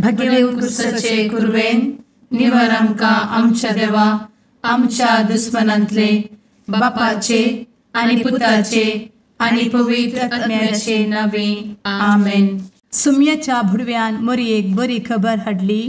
भगेवंत क्रुसाचे कुरवेन निवर आमकां आमच्या देवा आमच्या दुस्मनांतले बापाचे आनी पुताचे आनी पवित्र आत्म्याचे नावे आमेन. सुम्याच्या भुडव्यान मोरयेक बरी खबर हाडली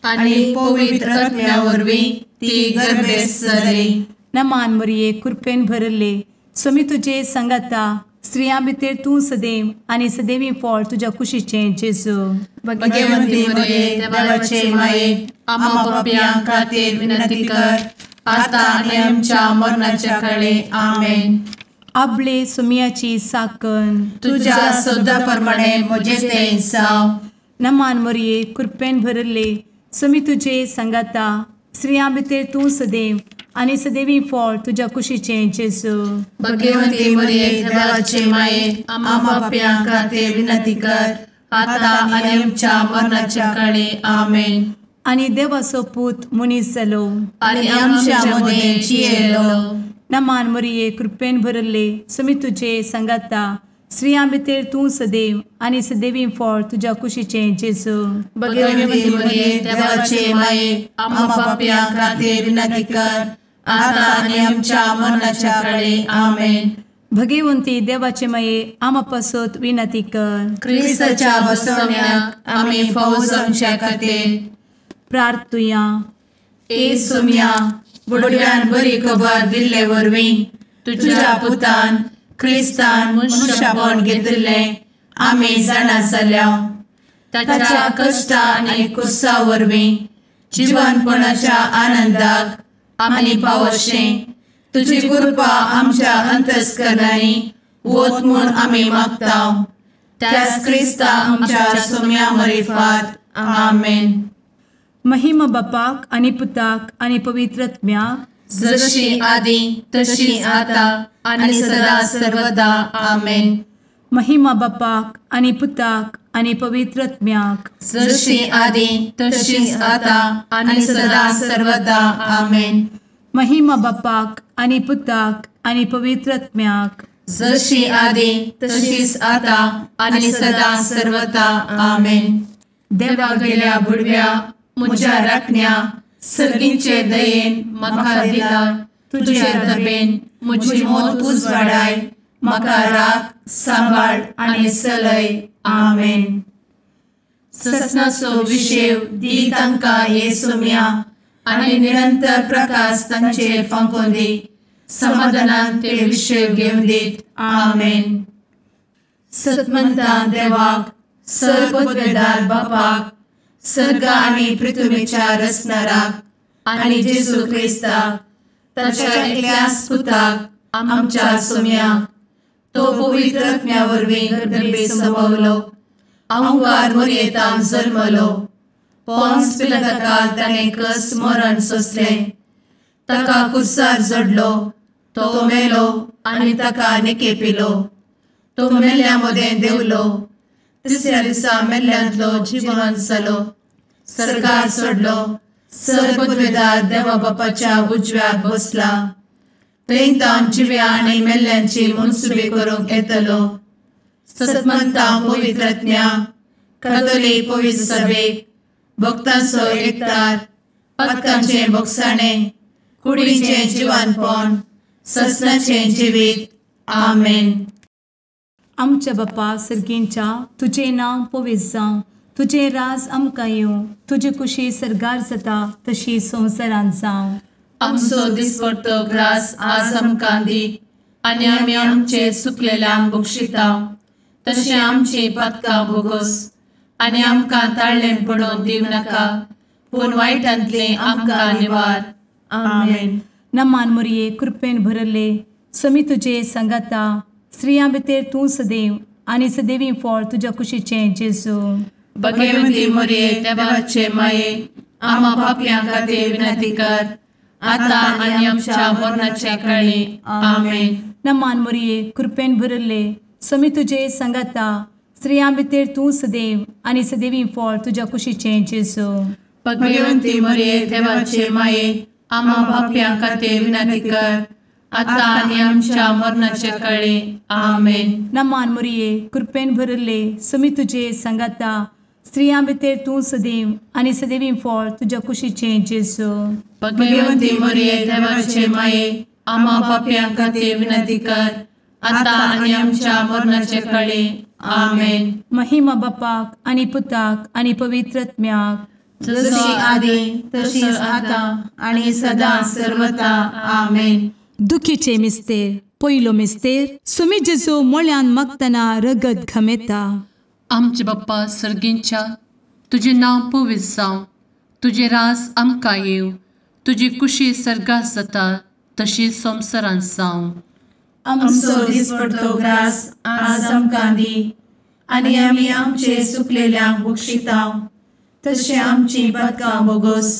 आनी पवित्र आत्म्या वरवीं ती गर्भेस्त जाली. नमान मोरये, कृपेन भरले, स्वामी तुजे संगाता, स्त्रियां भितर तूं सदैव आनी सदैवी फळ तुज्या कुशीचें जेजू. भगवंती मोरये, देवाचे माये, आम्हा पापयां खातीर विनंती कर आता आनी आमच्या मरणाच्या काळे आमेन. आपले सुम्याची साकन तुज्या सदा प्रमाणे म्हजें तें जावं. नमान मोरये, कृपेन भरले, स्वामी तुजे संगाता, स्त्रियां भितर तूं सदैव आनी सदैवी फळ तुज्या कुशीचें जेजू. भगवंती मोरये, देवाचे माये, आम्हा पापयां खातीर विनंती कर आता आनी आमच्या मरणाच्या काळे आमेन. आनी देवाचो पूत मनीस जालो आनी आमच्या मदें जियेलो. नमान मोरये, कृपेन भरले, स्वामी तुजे संगाता, स्त्रियां भितर तूं सदैव आनी सदैवी फळ तुज्या कुशीचें जेजू. भगवंती मोरये, देवाचे माये, आम्हा पापयां खातीर विनंती कर आता आनी आमच्या मरणाच्या काळे आमेन. भगवंती देवाचे माये, आम्हा पासत विनंती कर. क्रिस्ताच्या बसवण्याक आमी फावो जावच्या खातीर प्रार्थुया. ए सुम्या, बुडव्यान बरी खबर दिल्ले वरवीं तुज्या पुतान क्रिस्तान मनुष्यपण घेतिल्लें आमी जाणा जाल्या. ताच्या कश्टा आनी कुर्सा वरवीं जिवनपणाच्या आनंदाक आमी पावशें तुजी कृपा आमच्या अंतस्करणांनी वत म्हूण आमी मागता. त्याच क्रिस्ता आमच्या सुम्या मरिफात आमेन. महिमा बापाक आनी पुताक आनी पवित्र आत्म्याक, जशी आदी तशी आता आनी सदा सर्वदा आमेन. महिमा बापाक आनी पुताक आनी पवित्र आत्म्याक, जशी आदी तशी आता आनी सदा सर्वदा आमेन. महिमा बापाक आनी पुताक आनी पवित्र आत्म्याक, जशी आदी तशीच आता आनी सदा सर्वदा आमेन. देवा गेल्या बुडव्या म्हज्या राखण्या सर्गींचे दयेन म्हाका दिला तुजे दबेन म्हजी मोत उजवाडाय म्हाका राख सांबाळ आनी सलय आमेन. ससनाचो विशेव दी तांकां हे सुम्या आनी निरंतर प्रकाश तांचेर फांकोवन दी समाधानान ते विशेव घेवन दीत आमेन. सतमंता देवाक सर्वपदवेदार बापाक सर्ग आनी पृथ्वीच्या रचणाराक आनी जेजू क्रिस्ताक ताच्या एकल्याच पुताक आमच्या सुम्याक तो पवित्र आत्म्या वरवीं गर्भे संभवलो अहंकार मोरयेतान जल्मलो पोन्स पिलाताकाल ताणें कस मरण सोंसलें ताका कुर्सार जडलो तो मेलो आनी ताका निकेपिलो तो मेल्ल्या मदें देंवलो तिसऱ्या दिसा मेल्ल्यांतलो जिवन जालो सर्गार सोडलो सर्वपदवेदार देवा बापाच्या उजव्याक बसला थंय तावन जिव्या आनी मेल्ल्यांची मनसुबी करूंक येतलो. सतमंता पवित्र आत्म्या कातोलीक पवित्र सभेक भक्तांचो एकतार पातकांचें भोगसाणें कुडीचें जिवानपण ससनाचें जिवीत आमेन. आमच्या बापा सर्गींच्या, तुजें नांव पवित्र जावं, तुजें राज आमकां येवं, तुजी कुशी सर्गार जाता तशी संवसारांत जावं. आमचो दिसपडतो ग्रास आज आमकां दी आनी आमी आमचे सुकलेल्यांक बक्षिता तशें आमची पातकां भोगोस आनी आमकां ताळ्ळें पडोवन दिवं नाका पूण वायटांतलें आमकां निवार आमेन. नमान मोरये, कृपेन भरले, स्वामी तुजे संगाता, स्त्रियां भितर तूं सदैव आनी सदैवी फळ तुज्या कुशीचें जेजू. भगवंती मोरये, देवाचे माये, आम्हा पापयां खातीर विनंती कर आता आनी आमच्या मरणाच्या काळी आमेन. नमान मोरये, कृपेन भरले, स्वामी तुजे संगाता, स्त्रियां भितर तूं सदैव आनी सदैवी फळ तुज्या कुशीचें जेजू. भगवंती मोरये, देवाचे माये, आम्हा पापयां खातीर विनंती कर आता आनी आमच्या मरणाच्या काळी आमेन. नमान मोरये, कृपेन भरले, स्वामी तुजे संगाता, स्त्रियां भितर तूं सदैव आनी सदैवी फळ तुज्या कुशीचें जेजू। भगवंती मरिये देवाचे माये, आम्हा पाप्यां खातीर विनंती कर, आतां आनी आमच्या मरणाचे कळे। आमेन। महिमा बापाक आनी पुताक आनी पवित्र आत्म्याक, जशी आदी तशीच आतां आनी सदां सर्वता। आमेन। दुखीचे मिस्तेर। पयलो मिस्तेर, सुमी जेजू मोळ्यान मागतना रगत घमेता। आमचे बाप्पा सर्गींच्या, तुजें नांव पवित्र जावं, तुजें राज आमकां येवं, तुजी कुशी सर्गात जाता तशी संवसारांत जावं। आमचो दिसपडतो ग्रास आज आमकां दी, आनी आमी आमचे सुकलेल्यांक बक्षितांव, तशें आमची पातकां बोगोस,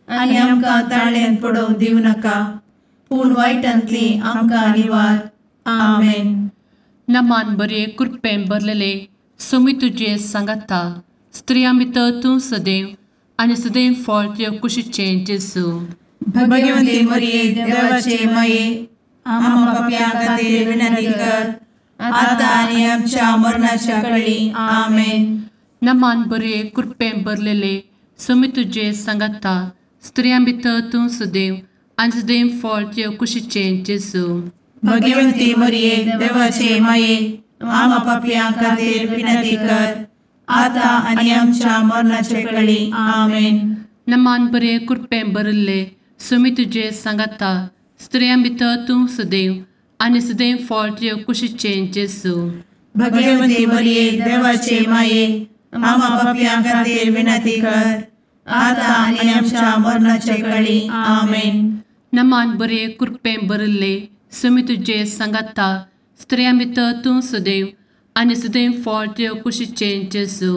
आनी आमकां ताळ्यांत पडोवंक दिवं नाका, पूण वायटांतली आमकां निवार। आमेन। नमान बरे कृपेन भरलेले, सोमी तुजे सांगाता, स्त्रियां भितर तूं सदैव आनी सदैव फळ तुज्या कुशीचें जेजू। भगवंती मरिये देवाचे माये, आम्हा पाप्यां खातीर विनंती कर, आतां आनी आमच्या मरणाच्या कळी। आमेन। नमान बरे कृपेन भरलेले, सोमी तुजे सांगाता, स्त्रियां भितर तूं सदैव आनी सदैव फळ तुज्या कुशीचें जेजू। भगवंती मरिये देवाचे माये, आम्हा पाप्यां खातीर विनंती कर, आतां आनी आमच्या मरणाचे कळी। आमेन। नमान बरे कृपेन भरिल्ले, सोमी तुजे सांगाता, स्त्रियां भितर तूं सदैव आनी सदैव फळ तुज्या कुशीचें जेजू। भगवंती मरिये देवाचे माये, आम्हा पाप्यां खातीर विनंती कर, आतां आनी आमच्या मरणाचे कळी। आमेन। नमान बरे कृपेन भरिल्ले, सोमी तुजे सांगाता, स्त्रियां भितर तूं सदैव आनी सदैव फळ तुज्या कुशीचें जेजू।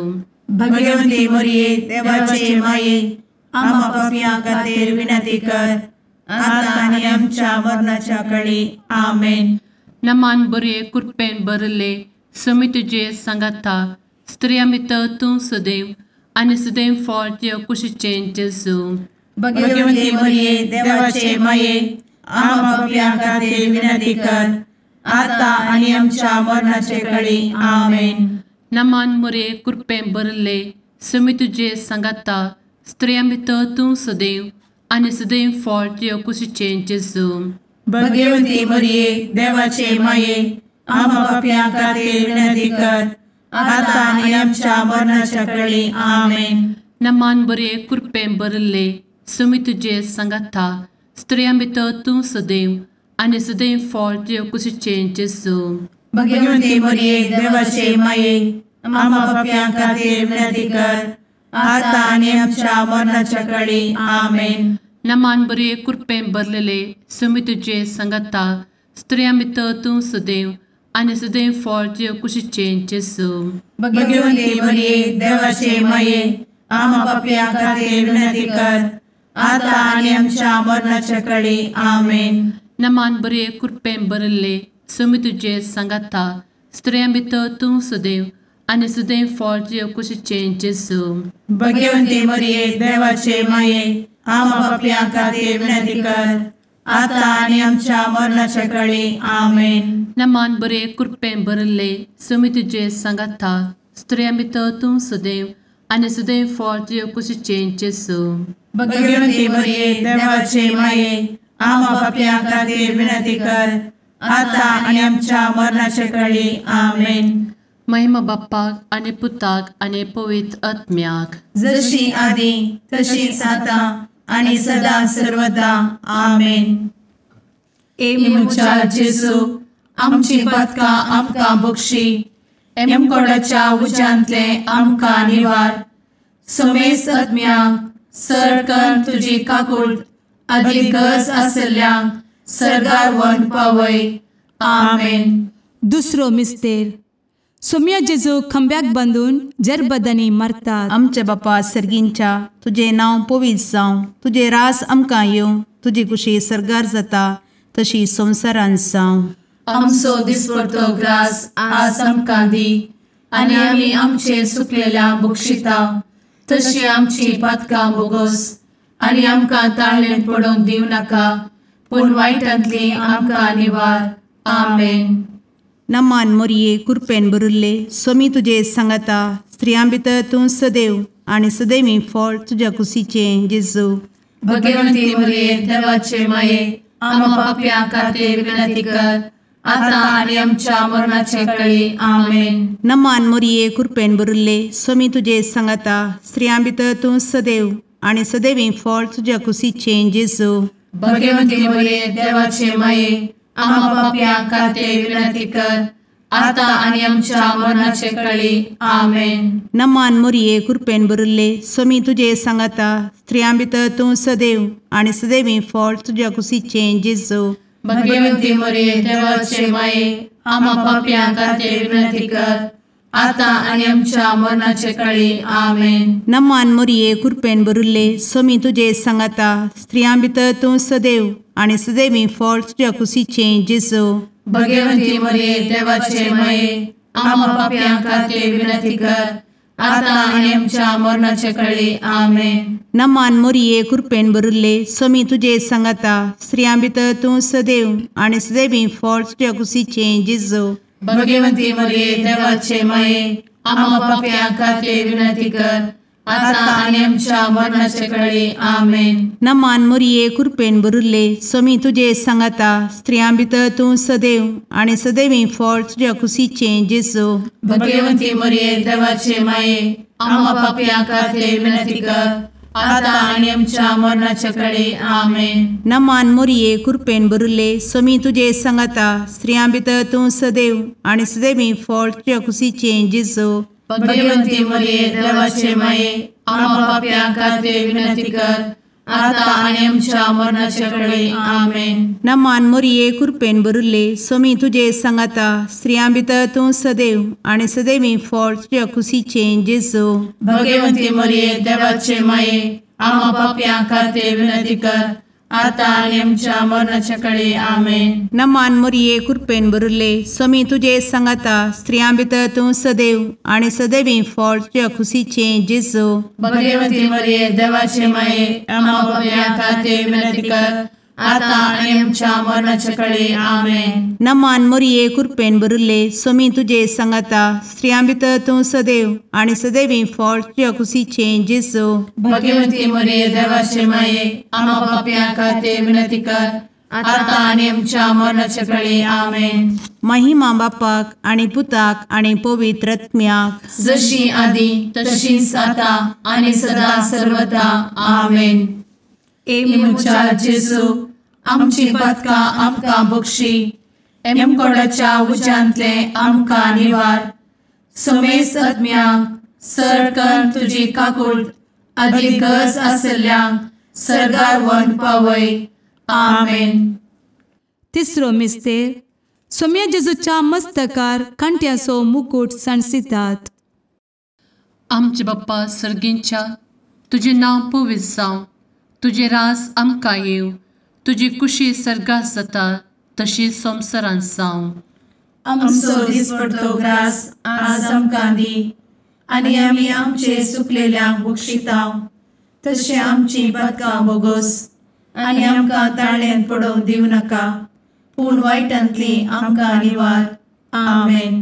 भगवंती मरिये देवाचे माये, आम्हा पाप्यां खातीर विनंती कर, आतां आनी आमच्या मरणाच्या कळी। आमेन। नमान बरे कृपेन भरिल्ले, सोमी तुजे सांगाता, स्त्रियां भितर तूं सदैव आनी सदैव फळ तुज्या कुशीचें जेजू। भगवंती मरिये देवाचे माये, आम्हा पाप्यां खातीर विनंती कर, आतां आनी आमच्या मरणाचे कळी। आमेन। नमान मरिये कृपेन भरिल्ले, सोमी तुजे सांगाता, स्त्रियां भितर तूं सदैव आनी सदैव फळ तुज्या कुशीचें जेजू। भगवंती मरिये देवाचे माये, आम्हा पाप्यां खातीर विनंती कर, आतां आनी आमच्या मरणाच्या कळी। आमेन। नमान बरे कृपेन भरिल्ले, सोमी तुजे सांगाता, स्त्रियां भितर तूं सदैव आनी सदैव फळ तुज्या कुशीचें जेजू। भगवंती मरिये देवाचे माये, आम्हा पाप्यां खातीर विनंती कर, आतां आनी आमच्या मरणाच्या कळी। आमेन। नमान बरे कृपेन भरलेले, सोमी तुजे सांगाता, स्त्रियां भितर तूं सदैव आनी सदैव फळ तुज्या कुशीचें जेजू। भगवंती मरिये देवाचे माये, आम्हा पाप्यां खातीर विनंती कर, आतां आनी आमच्या मरणाच्या कळी। आमेन। नमान बरे कृपेन भरिल्ले, सोमी तुजे सांगाता, स्त्रियां भितर तूं सदैव आनी सदैव फळ तुज्या कुशीचें जेजू। भगवंती मरिये देवाचे माये, आम्हा पाप्यां खातीर विनंती कर, आतां आनी आमच्या मरणाच्या कळी। आमेन। नमान बरे कृपेन भरिल्ले, सोमी तुजे सांगाता, स्त्रियां भितर तूं सदैव आनी सदैव फळ तुज्या कुशीचें जेजू। भगवंती मरिये देवाचे माये, आम्हा पाप्यां खातीर विनंती कर, आतां आनी आमच्या मरणाचे कळी। आमेन। महिमा बाप्पाक आनी पुताक आनी पवित्र आत्म्याक, जशी आदी तशीच आतां आनी सदां सर्वदा। आमेन। ए म्हज्या जेजू, आमची पातकां आमकां बक्षी, एमकोडाच्या उज्यांतले आमकां निवार, समेस्त आत्म्यांक सर कर तुजी काकूट आदी गरज आसल्ल्यांक सर्गार व्हरून पावय। आमेन। दुसरो मिस्तेर, सोम्या जेजू खांब्याक बांदून जरबदांनी मारतात। आमच्या बापा सर्गींच्या, तुजें नांव पवित्र जावं, तुजें राज आमकां येवं, तुजी कुशी सर्गार जाता तशी संवसारांत जावं। आमचो दिसपडतो ग्रास आज आमकां दी, आनी आमी आमचे सुकलेल्यांक बक्षिता, तशी आमची पातकां बोगोस, आनी आमकां ताळ्ळेंत पडोवंक दिवं नाका, पूण वायटांतली आमकां निवार। आमेन। नमान मोरये कृपेन भरिल्ले, स्वामी तुजे सांगाता, स्त्रियां भितर तूं सदैव आनी सदैवी फळ तुज्या कुशीचें जेजू। भगवंती मरिये देवाचे माये आम्हा पाप्यां खातीर विनंती कर आता आनी आमच्या मरणाचे कळी। आमेन। नमान मोरये कृपेन भरिल्ले स्वामी तुजे सांगाता स्त्रियां भितर तूं सदैव आनी सदैवी फळ तुज्या कुशीचें जेजू। भगवंती मरिये देवाचे माये आम्हा पाप्यां खातीर विनंती कर आता आनी आमच्या मरणाचे कळी। आमेन। नमान मोरये कृपेन भरिल्ले स्वामी तुजे सांगाता स्त्रियां भितर तूं सदैव आनी सदैवी फळ तुज्या कुशीचें जेजू। भगवंती मरिये देवाचे माये आम्हा पाप्यां खातीर विनंती कर आता आनी आमच्या मरणाचे कळी। आमेन। नमान मोरये कृपेन भरिल्ले स्वामी तुजे सांगाता स्त्रियां भितर तूं सदैव आनी सदैवी फळ तुज्या कुशीचें जेजू। भगवंती मरिये देवाचे माये आम्हा पाप्यां खातीर विनंती कर आता आनी आमच्या मरणाचे कळी। आमेन। नमान मोरये कृपेन भरिल्ले स्वामी तुजे सांगाता स्त्रियां भितर तूं सदैव आनी सदैवी फळ तुज्या कुशीचें जेजू। भगवंती मरिये देवाचे माये आम्हा पाप्यां खातीर विनंती कर आता आनी आमच्या मरणाचे कळी। आमेन। नमान मोरये कृपेन भरिल्ले स्वामी तुजे सांगाता स्त्रियां भितर तूं सदैव आनी सदैवी फळ तुज्या कुशीचें जेजू। भगवंती मरिये देवाचे माये आम्हा पाप्यां खातीर विनंती कर आता आनी आमच्या मरणाचे कळी। आमेन। नमान मोरये कृपेन भरिल्ले स्वामी तुजे सांगाता स्त्रियां भितर तूं सदैव आनी सदैवी फळ तुज्या कुशीचें जेजू। भगवंती मरिये देवाचे माये आम्हा पाप्यां खातीर विनंती कर आता आनी आमच्या मरणाचे कळी। आमेन। नमान मोरये कृपेन भरिल्ले स्वामी तुजे सांगाता स्त्रियां भितर तूं सदैव आनी सदैवी फळ तुज्या कुशीचें जेजू। भगवंती मरिये देवाचे माये आम्हा पाप्यां खातीर विनंती कर आता आनी आमच्या मरणाचे कळी। आमेन। नमान मोरये कृपेन भरिल्ले स्वामी तुजे सांगाता स्त्रियां भितर तूं सदैव आनी सदैवी फळ तुज्या कुशीचें जेजू। भगवंती मरिये देवाचे माये आम्हा पाप्यां खातीर विनंती कर आता आनी आमच्या मरणाचे कळी। आमेन। नमान मोरये कृपेन भरिल्ले स्वामी तुजे सांगाता स्त्रियां भितर तूं सदैव आनी सदैवी फळ तुज्या कुशीचें जेजू। भगवंती मरिये देवाचे माये आम्हा पाप्यां खातीर विनंती कर आता आनी आमच्या मरणाचे कळी। आमेन। महिमा बापाक आनी पुताक आनी पवित्र आत्म्याक जशी आदी तशीच आता आनी सदा सर्वदा। आमेन। ए म्हज्या जेजू आमची पातकां आमकां बक्षी एमकोडाच्या उज्यांतले आमकां निवार समेस्त आत्म्यांक सरकन तुजी काकूट आदी गरज आशिल्ल्यांक सर्गार व्हरून पावय। आमेन। तिसरो मिस्तेर सोम्या जेजूच्या मस्तकार कांट्याचो मुकूट सांडसितात। आमचे बाप्पा सर्गींच्या तुजें नांव पवित्र जावं, तुजें राज आमकां येवं, तुजी कुशी सर्गात जाता तशी संवसारांत जावं। आमचो दिसपडतो ग्रास आज आमकां दी आनी आमी आमचे चुकलेल्यांक बक्षिता तशें आमची पातकां बोगोस आनी आमकां ताळ्यांत पडोवंक दिवं नाका पूण वायटांतली आमकां निवार। आमेन।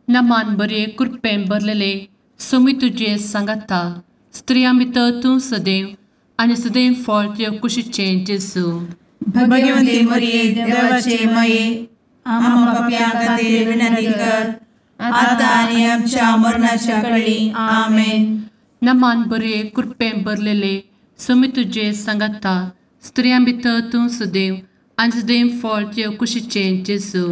नमान बरे कृपेन भरलेले स्वामी तुजे सांगाता स्त्रियां भितर तूं सदैव आनी सदैव फळ तुज्या कुशीचें जेजू। भगवंती मरिये देवाचे माये आम्हा पाप्यां खातीर विनंती कर आता आनी आमच्या मरणाच्या कळी। आमेन। नमान बरे कृपेन भरलेले स्वामी तुजे सांगाता स्त्रियां भितर तूं सदैव आनी सदैव फळ तुज्या कुशीचें जेजू।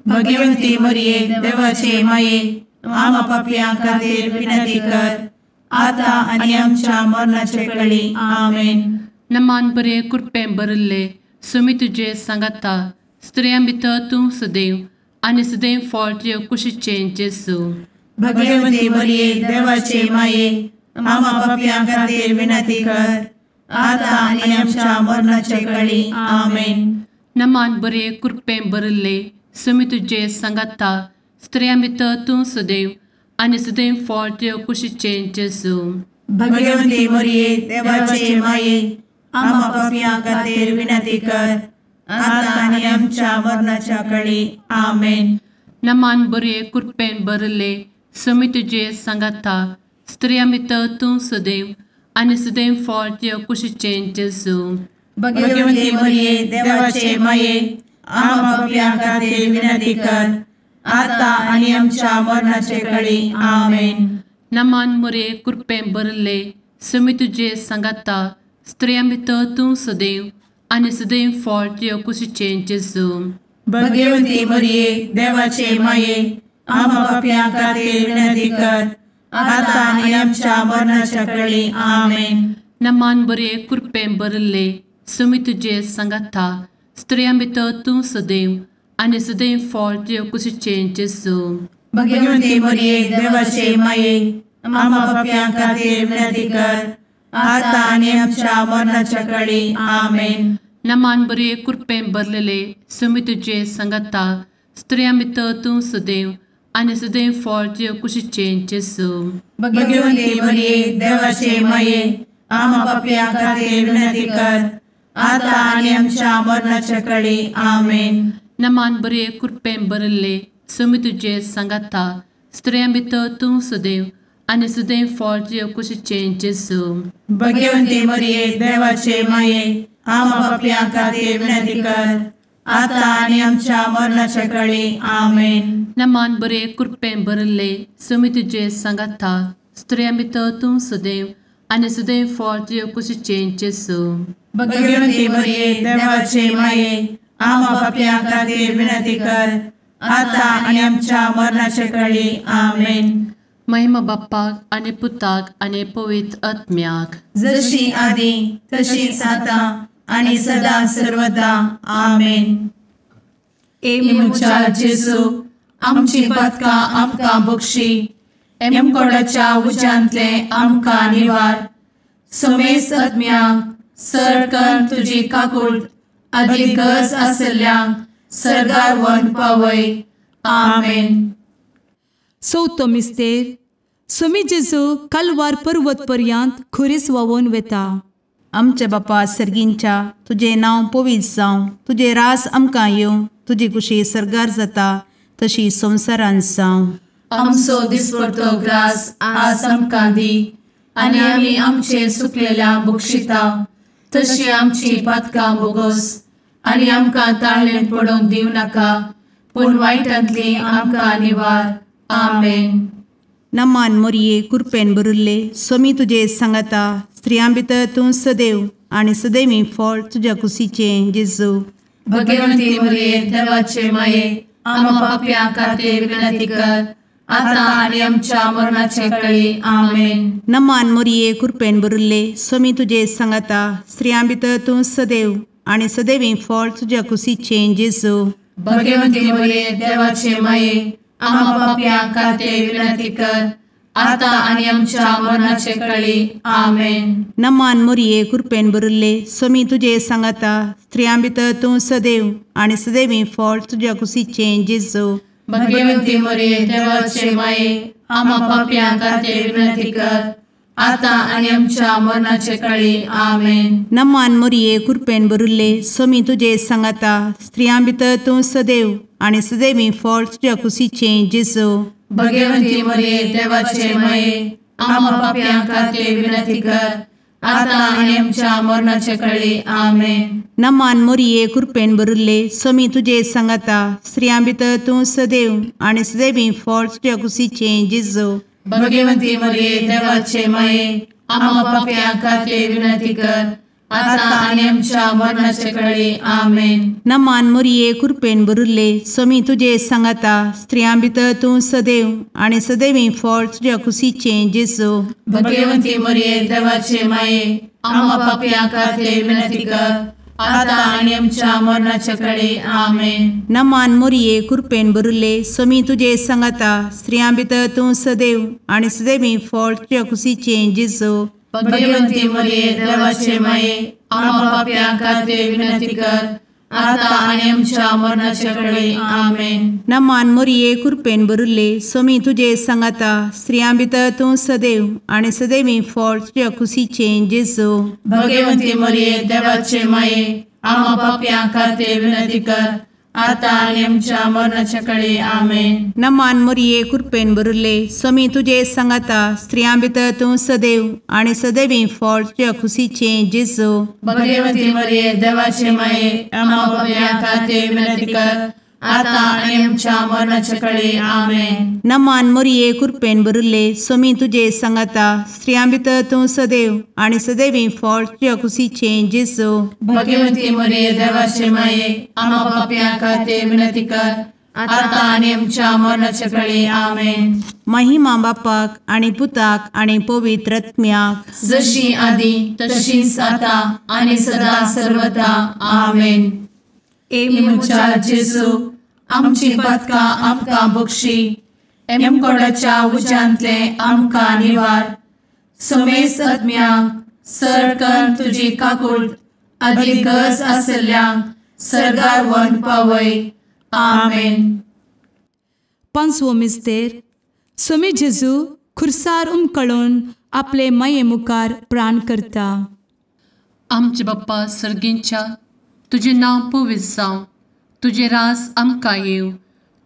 भगवंती मरिये देवाचे माये आम्हा पाप्यां खातीर विनंती कर आता आनी आमच्या मरणाचे कळी। आमेन। नमान बरे कृपेन भरिल्ले स्वामी तुजे सांगाता स्त्रियां भितर तूं सदैव आनी सदैव फळ तुज्या कुशीचें जेजू। भगवंती मरिये देवाचे माये आम्हा पाप्यां खातीर विनंती कर आता आनी आमच्या मरणाचे कळी। आमेन। नमान बरे कृपेन भरिल्ले स्वामी तुजे सांगाता स्त्रियां भितर तूं सदैव आनी सदैव फळ तुज्या कुशीचें जेजू। भगवंती मरिये देवाचे माये आम्हा पाप्यां खातीर विनंती कर आता आनी आमच्या मरणाच्या कळी। आमेन। नमान बरे कृपेन भरिल्ले समी तुजे सांगाता, स्त्रियां भितर तूं सदैव आनी सदैव फळ तुज्या कुशीचें जेजू. भगवती मरिये, देवाचे माये, आम्हा पाप्यां खातीर विनंती कर, आता आनी आमच्या मरणाचे कळी. आमेन. नमान मोरये, कृपेन भरिल्ले, समी तुजे सांगाता, स्त्रियां भितर तूं सदैव आनी सदैव फळ तुज्या कुशीचें जेजू. भगवती मरिये, देवाचे माये, आम्हा पाप्यां खातीर विनंती कर, आता आनी आमच्या मरणाच्या कळी. आमेन. नमान बरे, कृपेन भरिल्ले, समी तुजे सांगाता, स्त्रियां भितर तूं सदैव आनी सदैव फळ तुज्या कुशीचें जेजू. भगवती मरिये, देवाचे माये, आम्हा पाप्यां खातीर विनंती कर, आता आनी आमच्या मरणाच्या कळी. आमेन. नमान बरे, कृपेन भरलेले, समी तुजे सांगाता, स्त्रियां भितर तूं सदैव आनी सदैव फळ तुज्या कुशीचें जेजू. भगवती मरिये, देवाचे माये, आम्हा पाप्यां खातीर विनंती कर, आता आनी आमच्या मरणाच्या कळी. आमेन. नमान बरे, कृपेन भरिल्ले, समी तुजे सांगाता, स्त्रियां भितर तूं सदैव आनी सदैव फळ तुज्या कुशीचें जेजू. भगवती मरिये, देवाचे माये, आम्हा पाप्यां खातीर विनंती कर, आता आनी आमच्या मरणाच्या कळी. आमेन. नमान बरे, कृपेन भरिल्ले, समी तुजे सांगाता, स्त्रियां भितर तूं सदैव आनी सदैव फळ तुज्या कुशीचें जेजू. भगवती मरिये, देवाचे माये, आम्हा पाप्यां खातीर विनंती कर, आता आनी आमच्या मरणाच्या कळी. आमेन. महिमा बाप्पाक आनी पुताक आनी पवित्र आत्म्याक, जशी आदी तशीच आता आनी सदा सर्वदा. आमेन. ए म्हज्या जेजू, आमची पातकां आमकां बक्षी, एमकोडाच्या उज्यांतले आमकां निवार, समेस्त आत्म्यांक सरकन तुजी काकूट आदी गरज आशिल्ल्यांक सर्गार व्हरून पावय. आमेन. चवथो मिस्तेर. समी जेजू कालवार पर्वत पर्यंत खुरीस व्हांवून वेता. आमच्या बापा सर्गींच्या, तुजें नांव पवित्र जावं, तुजें राज आमकां येवं, तुजी कुशी सर्गार जाता तशी संवसारांत जावं. आमचो दिसपडतो ग्रास आज आमकां दी, आनी आमी आमचे सुकलेल्या बक्षिता तशी आमची पातकां बोगोस, आनी आमकां ताळेन पडोवंक दिवं नाका, पूण वायटांतली आमकां निवार. आमेन. नमान मोरये, कृपेन भरिल्ले, समी तुजे सांगाता, स्त्रियां भितर तूं सदैव आनी सदैवी फळ तुज्या कुशीचें जेजू. भगवती मरिये, देवाचे माये, आम्हा पाप्यां खातीर विनंती कर, आता आनी आमच्या मरणाचे कळी. आमेन. नमान मोरये, कृपेन भरिल्ले, समी तुजे सांगाता, स्त्रियां भितर तूं सदैव आनी सदैवी फळ तुज्या कुशीचें जेजू. भगवती मरिये, देवाचे माये, आम्हा पाप्यां खातीर विनंती कर, आता आनी आमच्या मरणाचे कळी. आमेन. नमान मोरये, कृपेन भरिल्ले, समी तुजे सांगाता, स्त्रियां भितर तूं सदैव आनी सदैवी फळ तुज्या कुशीचें जेजू. भगवती मरिये, देवाचे माये, आम्हा पाप्यां खातीर विनंती कर, आता आनी आमच्या मरणाचे कळी. आमेन. नमान मोरये, कृपेन भरिल्ले, समी तुजे सांगाता, स्त्रियां भितर तूं सदैव आनी सदैवी फळ तुज्या कुशीचें जेजू. भगवती मरिये, देवाचे माये, आम्हा पाप्यां खातीर विनंती कर, आता आनी आमच्या मरणाचे कळी. आमेन. नमान मोरये, कृपेन भरिल्ले, समी तुजे सांगाता, स्त्रियां भितर तूं सदैव आनी सदैवी फळ तुज्या कुशीचें जेजू. भगवती मरिये, देवाचे माये, आम्हा पाप्यां खातीर विनंती कर, आता आनी आमच्या मरणाचे कळी. आमेन. नमान मोरये, कृपेन भरिल्ले, समी तुजे सांगाता, स्त्रियां भितर तूं सदैव आनी सदैवी फळ तुज्या कुशीचें जेजू. भगवती मरिये, देवाचे माये, आम्हा पाप्यां खातीर विनंती कर, आता आनी आमच्या मरणाच्या कळी. आमेन. नमान मोरये, कृपेन भरिल्ले, समी तुजे सांगाता, स्त्रियां भितर तूं सदैव आनी सदैवी फळ तुज्या कुशीचें जेजू. भगवती मरिये, देवाचे माये, आम्हा पाप्यां खातीर विनंती कर, आता आनी आमच्या मरणाच्या कळी. आमेन. नमान मोरये, कृपेन भरिल्ले, समी तुजे सांगाता, स्त्रियां भितर तूं सदैव आनी सदैवी फळ तुज्या कुशीचें जेजू. भगवती मरिये, देवाचे माये, आम्हा पाप्यां खातीर विनंती कर, आतां आनी आमच्या मरणाच्या कळे. आमेन. नमान मोरये कृपेन भरिल्ले, स्वामी तुजे सांगाता, स्त्रियां भितर तूं सदैव आनी सदैवी फळ तुज्या खुशीचें जेजू. भगवती मरिये देवाचे माये, आम्हा पाप्यां खातीर विनंती कर, आतां आनी आमच्या मरणाच्या कळे. आमेन. नमान मोरये कृपेन भरिल्ले, स्वामी तुजे सांगाता, स्त्रियां भितर तूं सदैव आनी सदैवी फळ तुज्या खुशीचें जेजू. भगवती मरिये देवाचे माये, आम्हा पाप्यां खातीर विनंती कर, आतां आनी आमच्या मरणाच्या कळे. आमेन. महिमा बापाक आनी पुताक आनी पवित्र आत्म्याक, जशी आदी तशीच आतां आनी सदा सर्वदा. आमेन. ए म्हज्या जेजू, आमची पातकां आमकां बक्षी, एमकोडाच्या उज्यांतले आमकां निवार, समेस्त आत्म्यांक सरकन तुजी काकूट आदी गरज आसल्ल्यांक सर्गार व्हरून पावय. आमेन. पांचवो मिस्तेर. स्वामी जेजू खुर्सार उमकळून आपले माये मुखार प्राण करता. आमचे बाप्पा सर्गींच्या, तुजें नांव पवित्र जावं, तुजें राज आमकां येवं,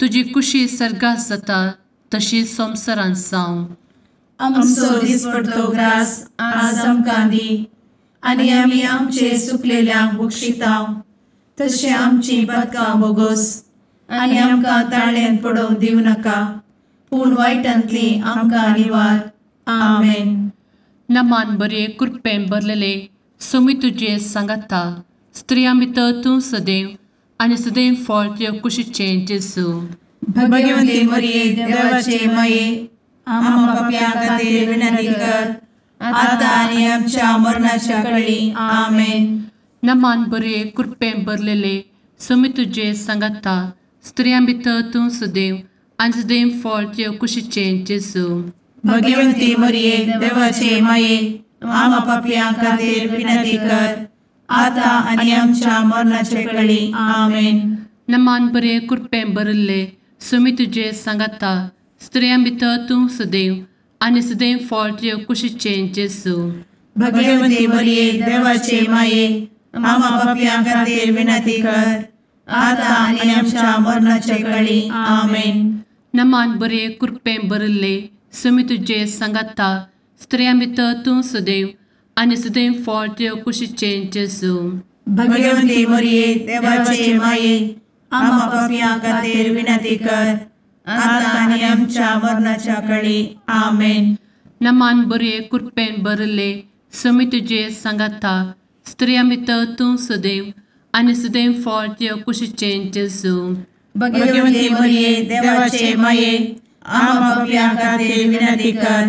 तुजी कुशी सर्गात जाता तशी संवसारांत जावं. आमचो दिसपडतो ग्रास आज आमकां दी, आनी आमी आमचे सुकलेल्यांक बक्षितांव, तशें आमची पातकां बोगोस, आनी आमकां ताळ्यांत पडोवंक दिवं नाका, पूण वायटांतली आमकां निवार. आमेन. नमान बरे कृपेन भरलेले, स्वामी तुजे सांगाता, स्त्रियां भितर तूं सदैव आनी सदैव फळ तुज्या कुशीचें जेजू. भगवती मरिये देवाचे माये, आम्हा पाप्यां खातीर विनंती कर, आतां आनी आमच्या मरणाच्या कळी. आमेन. नमान बरे कृपेन भरलेले, स्वामी तुजे सांगाता, स्त्रियां भितर तूं सदैव आनी सदैव फळ तुज्या कुशीचें जेजू. भगवती मरिये देवाचे माये, आम्हा पाप्यां खातीर विनंती कर, आतां आनी आमच्या मरणाच्या कळी. आमेन. नमान बरे कृपेन भरिल्ले, स्वामी तुजे सांगाता, स्त्रियां भितर तूं सदैव आनी सदैव फळ तुज्या कुशीचें जेजू. भगवती मरिये देवाचे माये, आम्हा पाप्यां खातीर विनंती कर, आतां आनी आमच्या मरणाच्या कळी. आमेन. नमान बरे कृपेन भरिल्ले, स्वामी तुजे सांगाता, स्त्रियां भितर तूं सदैव आनी सदैव फळ तुज्या कुशीचें जेजू. भगवती मरिये देवाचे माये, आम्हा पाप्यां खातीर विनंती कर, आतां आनी आमच्या मरणाच्या कळी. आमेन. नमान बरे कृपेन भरिल्ले, स्वामी तुजे सांगाता, स्त्रियां भितर तूं सदैव आनी सदैव फळ तुज्या कुशीचें जेजू. भगवती मरिये देवाचे माये, आम्हा पाप्यां खातीर विनंती कर,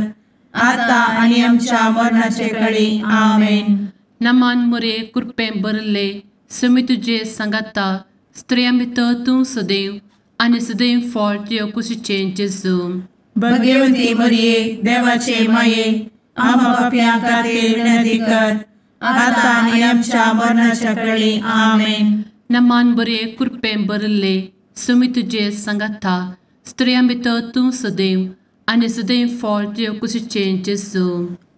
आतां आनी आमच्या मरणाचे कळी. आमेन. नमान मरिये कृपेन भरिल्ले, स्वामी तुजे सांगाता, स्त्रियां भितर तूं सदैव आनी सदैव फळ तुज्या कुशीचें जेजू. भगवती मरिये देवाचे माये, आम्हा पाप्यां खातीर विनंती कर, आतां आनी आमच्या मरणाच्या कळी. आमेन. नमान बरे कृपेन भरिल्ले, स्वामी तुजे सांगाता, स्त्रियां भितर तूं सदैव आनी सदैव फळ तुज्या कुशीचें जेजू.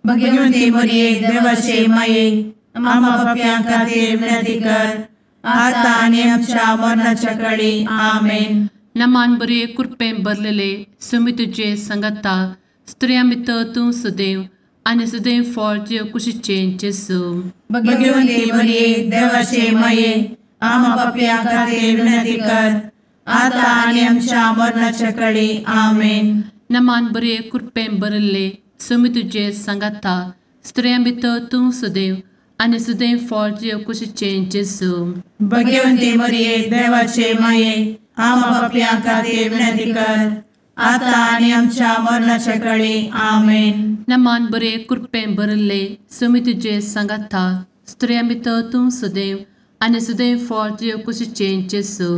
भगवती मरिये देवाचे माये, आम्हा पाप्यां खातीर विनंती कर, आतां आनी आमच्या मरणाच्या कळी. आमेन. नमान बरे कृपेन भरलेले, स्वामी तुजे सांगाता, स्त्रियां भितर तूं सदैव आनी सदैव फळ तुज्या कुशीचें जेजू. भगवती मरिये देवाचे माये, आम्हा पाप्यां खातीर विनंती कर, आतां आनी आमच्या मरणाच्या कळी. आमेन. नमान बरे कृपेन भरिल्ले, स्वामी तुजे सांगाता, स्त्रियां भितर तूं सदैव आनी सदैव फळ तुज्या कुशीचें जेजू. भगवती मरिये देवाचे माये, आम्हा पाप्यां खातीर विनंती कर, आतां आनी आमच्या मरणाच्या कळी. आमेन. नमान बरे कृपेन भरिल्ले, स्वामी तुजे सांगाता, स्त्रियां भितर तूं सदैव आनी सदैव फळ तुज्या कुशीचें जेजू.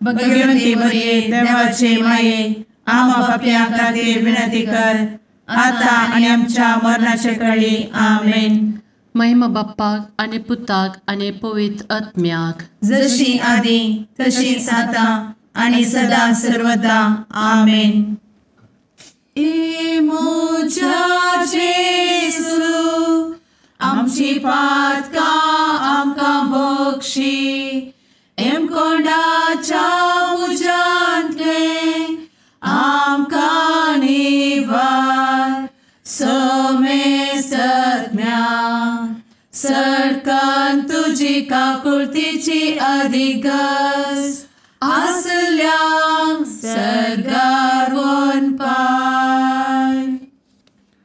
भगवती मरिये देवाचे माये, आम्हा पाप्यां खातीर विनंती कर, आतां आनी आमच्या मरणाच्या कळी. आमेन. महिमा बाप्पाक आनी पुताक आनी पवित्र आत्म्याक, जशी आदी तशीच आतां आनी सदा सर्वदा. आमेन. ए म्हज्या जेजू, आमची पातकां आमकां बक्षी, एमकोंडाच्या तुजी काकुळतीची अधिगस आसल्यांक सर्गार वनपाय.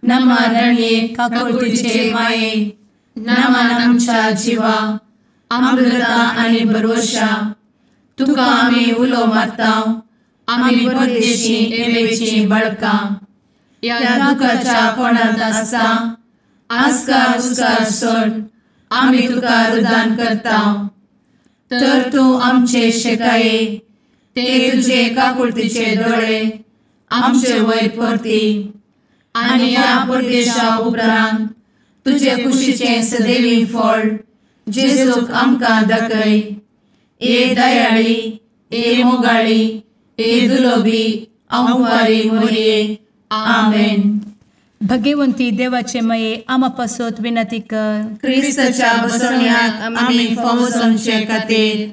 नमा रणये काकुळतीचे माये, नमन आमच्या जिवा, अमृता आनी भरवशा, तुका आमी उलो मारता, आमी परदेशी एवेची बळकां, ह्या दुखाच्या कोणांत आसता आस्कार उस्कार सोड आमी तुका रुदान करता. तर तूं आमचे शेकाये, ते तुजे काकुळतीचे दोळे आमचे वयर परती आनी ह्या परदेशा उपरांत तुजे कुशीचें सदैवी फळ जेजूक आमकां दाखय. ए दयाळी, ए मोगाळी, ए दुलोबी आंवारी मोरये. आमेन. भगवंती देवाचे मये आमा पासत विनंती कर. क्रिस्ताच्या बसवण्याक आमी फावो जावचे खातीर.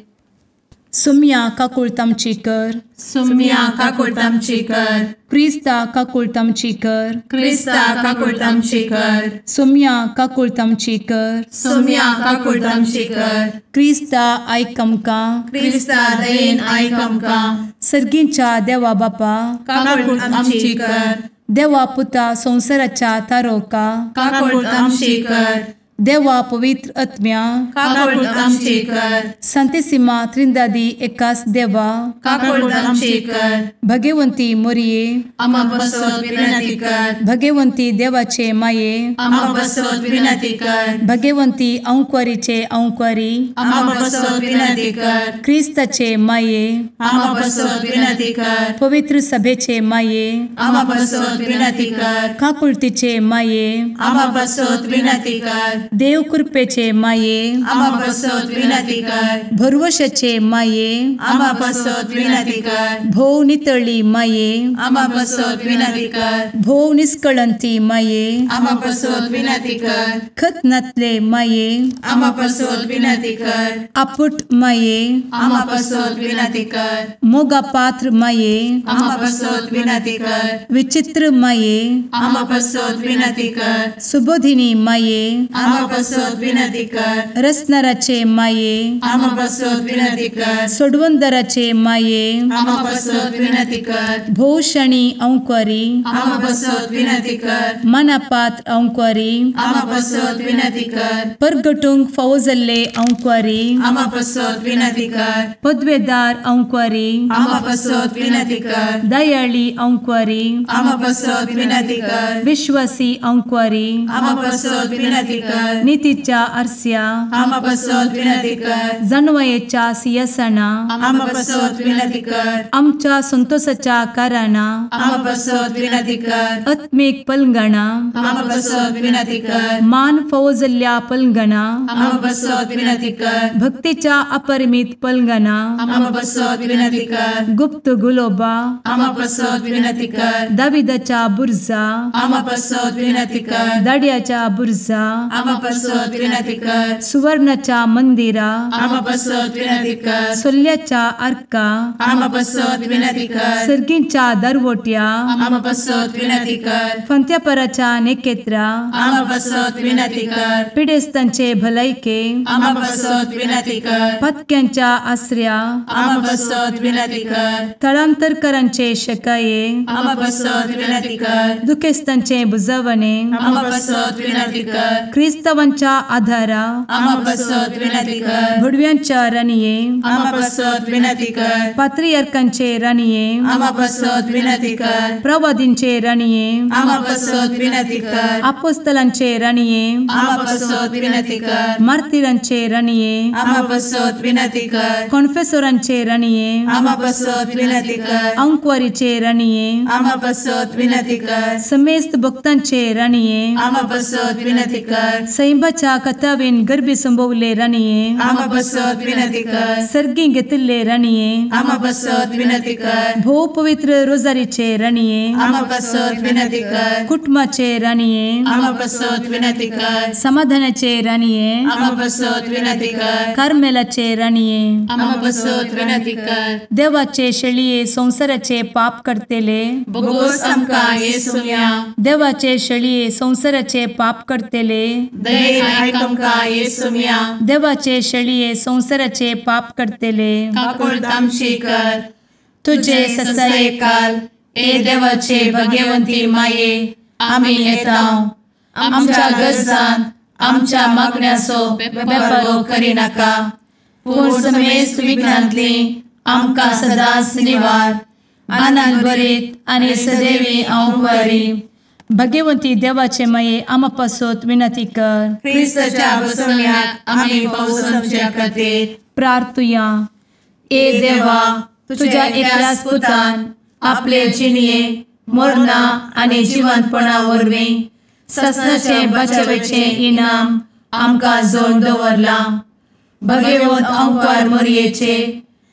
सुम्या काकुळतामची कर. सुम्या काकुळतामची कर. क्रिस्ता काकुळतामची कर. क्रिस्ता काकुळतामची कर. सुम्या काकुळतामची कर. सुम्या काकुळतामची कर. क्रिस्ता आयक आमकां. क्रिस्ता दयेन आयक आमकां. सर्गींच्या देवा बापा काकुळतामची कर. देवा पुता संवसाराच्या तारोका काकुळतामची कर. देवा पवित्र आत्म्या काकुळतामची कर. संतेसिमा त्रिंदादी एकास देवा काकुळतामची कर. भगवंती मोरये आमा पासत विनंती कर. भगवंती देवाचे माये आमा पासत विनंती कर. भगवंती अंकुरीचे अंकुरी आमा पासत विनंती कर. क्रिस्ताचे माये आमा पासत विनंती कर. पवित्र सभेचे माये आमा पासत विनंती कर. काकुळतीचे माये आमा पासत विनंती कर. देव कृपेचे माये आमा पासत विनंती कर. भरवशाचे माये आमा पासत विनंती कर. भोव नितळी माये आमा पासत विनंती कर. भोव निष्कळंती माये आमा पासत विनंती कर. खतनातले माये आमा पासत विनंती कर. आपुट माये आमा पासत विनंती कर. मोगा पात्र माये आमा पासत विनंती कर. विचित्र माये आमा पासत विनंती कर. सुबोधिनी माये आमा पासत विनंती कर. रसनाराचे माये आमा पासत विनंती कर. सोडवंदराचे माये आमा पासत विनंती कर. भोवशणी अंकुरी आमा पासत विनंती कर. मनापात्र अंकुरी आमा पासत विनंती कर. परगटूंक फावो जाल्ले अंकुरी आमा पासत विनंती कर. पदवेदार अंकुरी आमा पासत विनंती कर. दयाळी अंकुरी आमा पासत विनंती कर. विश्वासी अंकुरी आमा पासत विनंती कर. नितीच्या आरस्या आमा पासत विनंती कर. जानवयेच्या सिंहासना आमा पासत विनंती कर. आमच्या संतोषाच्या कारणा आमा पासत विनंती कर. आत्मीक पलंगणा आमा पासत विनंती कर. मान फावो जाल्ल्या पलंगणा आमा पासत विनंती कर. भक्तीच्या अपरिमित पलंगणा आमा पासत विनंती कर. गुप्त गुलोबा आमा पासत विनंती कर. दाविदाच्या बुर्जा आमा पासत विनंती कर. दाड्याच्या बुर्जा आमा पासत विनंती कर. सुवर्णाच्या मंदिरा आमा पासत विनंती कर. सोल्ल्याच्या आर्का आमा पासत विनंती कर. सर्गींच्या दरवट्या आमा पासत विनंती कर. फंत्यापराच्या नेकेत्रा आमा पासत विनंती कर. पिडेस्तांचे भलायके आमा पासत विनंती कर. पत्क्यांच्या आसऱ्या आमा पासत विनंती कर. थळांतरकरांचे शकाये आमा पासत विनंती कर. दुखेस्तांचे बुजवणे आमा पासत विनंती कर. क्रिस्तावांच्या आधारा आमा पासत विनंती कर. भडव्यांच्या राणये आमा पासत विनंती कर. पात्रियार्कांचे राणये आमा पासत विनंती कर. प्रवादींचे राणये आमा पासत विनंती कर. आपोस्तलांचे राणये आमा पासत विनंती कर. मार्तिरांचे राणये आमा पासत विनंती कर. कॉन्फेसोरांचे राणये आमा पासत विनंती कर. अंकुवारीचे राणये आमा पासत विनंती कर. समेस्त भक्तांचे राणये आमा पासत विनंती कर. सैंबाच्या कथावेन गर्भी संभवले राणये आमा पासत विनंती कर. सर्गी घेतिल्ले राणये आमा पासत विनंती कर. भोव पवित्र रोजारीचे राणये आमा पासत विनंती कर. कुटुंबाचे राणये आमा पासत विनंती कर. समाधानाचे राणये आमा पासत विनंती कर. कार्मेलाचे राणये आमा पासत विनंती कर. देवाचे शेळये संवसाराचे पाप करतेले बोगोस आमकां येसुम्या देवाचे शेळये संवसाराचे पाप करतेले दयेन आयक आमकां येसुम्या। देवाचे शेळये संवसाराचे पाप करतले काकूळत आमची कर। तुजे ससायेकाल ए देवाचे भगवंती माये आमी येता आमच्या गरजांत आमच्या मागण्याचो बेपर्वो करिनाका पूण समेस्त विघ्नांतली आमकां सदांच निवार। आनंद भरीत आनी सदैवी अंकुरी भगवंती देवाचे माये आमा पासत विनंती कर। क्रिस्ताच्या बसवण्याक आमी फावो समच्या खातीर प्रार्थुया। ए देवा तुझ्या एकल्याच पुतान आपले जिणये मरणा आनी जिवंतपणा वरवीं ससनाचे बचावेचे इनाम आमकां जोडून दवरलां। भगवंत अंकार मोरयेचे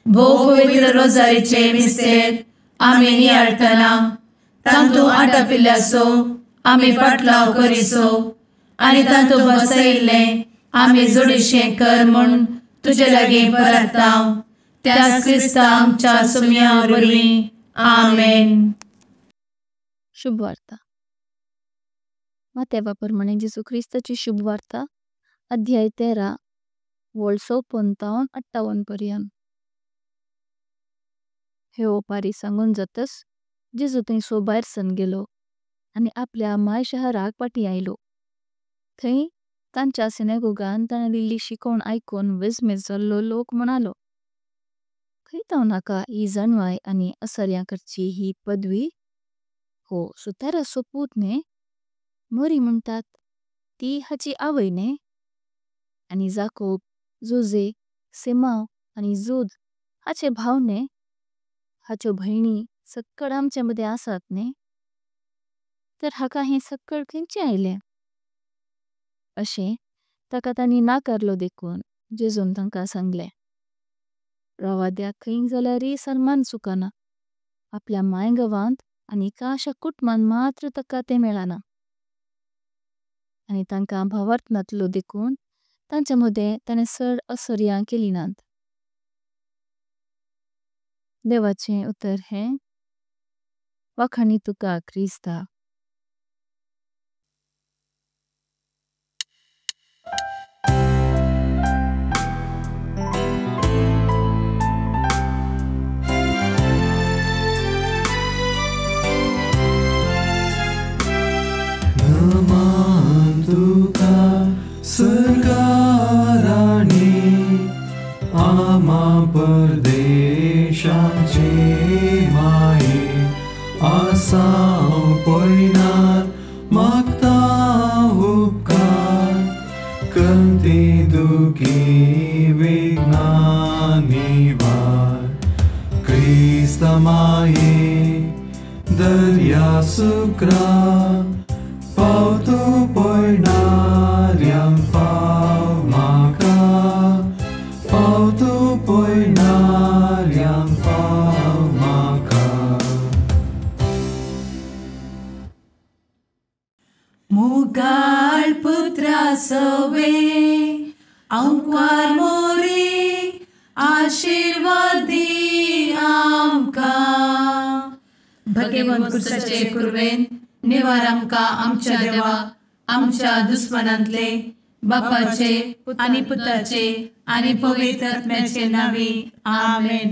भोव पवित्र रोजारीचे मिस्तेर आमी नियाळटना तांतू आटापिल्ल्याचो आमी पाटलाव करिसो आनी तांतू बसयिल्लें आमी जोडीशें कर म्हूण तुजे लागीं परता त्याच क्रिस्ता आमच्या सुम्या वरवीं आमेन। शुभवार्ता। मातेवा प्रमाणे जेसू क्रिस्ताची शुभवार्ता अध्याय 13 वोळसो 55 पर्यंत। हे ओपारी सांगून जातस जेजू थंयसो भायर सन गेलो आनी आपल्या my शहराक पाटी आयलो। थंय तांच्या सिनेगोगान ताणें दिल्ली शिकवण आयकून विस्मीत जाल्लो लोक म्हणालो, खंय तावन हाका ही जाणवाय आनी असर्यां करची ही पदवी? हो सुताराचो पूत न्ही? मरी म्हणतात ती हाची आवय न्ही? आनी जाकोब, जोजे, सिमांव आनी जुद हाचे भाव न्ही? हाच्यो भयणी सक्कड आमचे मदें आसात न्ही? तर हाका हें सक्कड खंयचें आयलें? अशें ताका तांणी नाकारलो देखून जेजून तांकां सांगलें, रवाद्याक खंय जाल्यारय सन्मान चुकना, आपल्या my गांवांत आनी काशा कुटुंबान मात्र ताका तें मेळना। आनी तांकां भावार्थ नातलो देखून तांचे मदें ताणें चड असर्यां केली नात। देवाचें उतर हें वाखाणी तुका क्रिस्ता। नमन तुका सरकाराणी आमा परदेशाचे माये आसाव पयनार मागता उपकार कंती दुखी विघ्ना निवार क्रिस्ता माये दर्या सुक्रा पावतो पयणाऱ्यांक पाव म्हाका पावतो पयणाऱ्यांक पाव म्हाका। मुगाळ पुत्रा सवे अंकुर मोरी आशीर्वादी आमकां। भगवंत क्रिस्ताचे कुरवेन निवार आमकां आमच्या देवा आमच्या दुस्मनांतले बापाचे आनी पुताचे आनी पवित्र आत्म्याचे नांवी आमेन।